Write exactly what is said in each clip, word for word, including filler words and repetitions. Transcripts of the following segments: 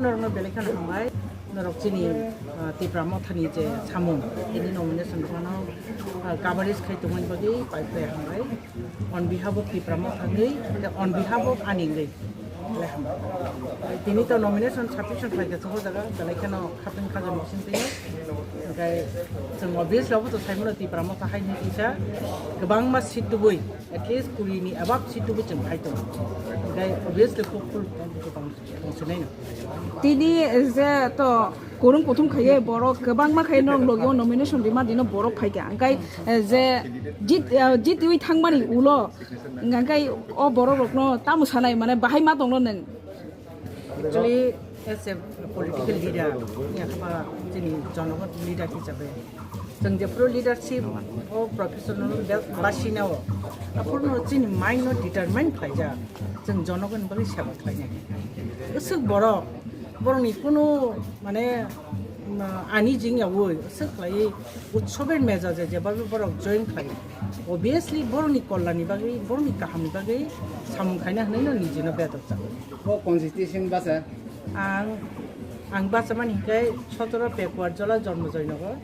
Norokno belai kheno hambai, norok chini, ah, Tipra Mothani je samung, ini nomination rwmano, ah, coverage khai tongmani bagwi pai pai hambai. On behalf of Tipra Mothani, on behalf of ani wngwi belai hambai. Tini to nomination submission phaikha chwng o jaga, belai kheno khatang khajan bising twi. Hwnkhe chwng obviously obo to saimano Tipra Motha hai hinwi kisa kwbangma seat tubui, at least kuri ni above seat tubui chwng phai tongo. Hwnkhe obviously hopeful tong-, tongsinai no. Tini je to kurung kuthum khaiye borok kwbangma khai norok logi o nomination rima dino borok phaikha. Hwnkhe je jit, jitiwi thangmani ulo hwnkhe o borok rokno tamo sanai mane bahai ma tongno nwng? Actually, as a political leader, yakma chini jonogon leader hisabe, chwng jephuru leadership o professional be-, basina o, aphuru no chini mind no determine khlaijak, chwng jonogon bagwi seba khlainai. Aswk borok, borokni kunu mane, mm, ani jing yaui aswk khlaiwi utsober mejaje jebabe borok join khlai. Obviously, borokni kollani bagwi, borokni kahamni bagwi samung khaina hwnwi no nijino bedok chao. O constitution basa? Ang, ang bachamani hinkhe sotoro Pekuar Jola Jonmo Joynagar.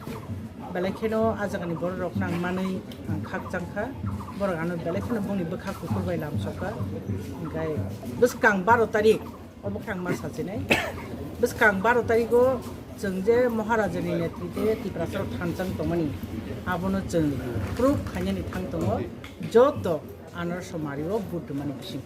Belai kheno a jagani borok rokno ang manwi ang khakchang kha. Borok ano belai kheno bongni bwkha kuphur bai lamsok kha. Hinkhe bwskang baro tarik, obo khe ang ma sachinai. Bwskang baro tarigo chwng je Maharajani netrite Tiprasarok thanchang tongmani, abono chwng proof khainani thang tongo. Joto anarso mario vote rwmani bising.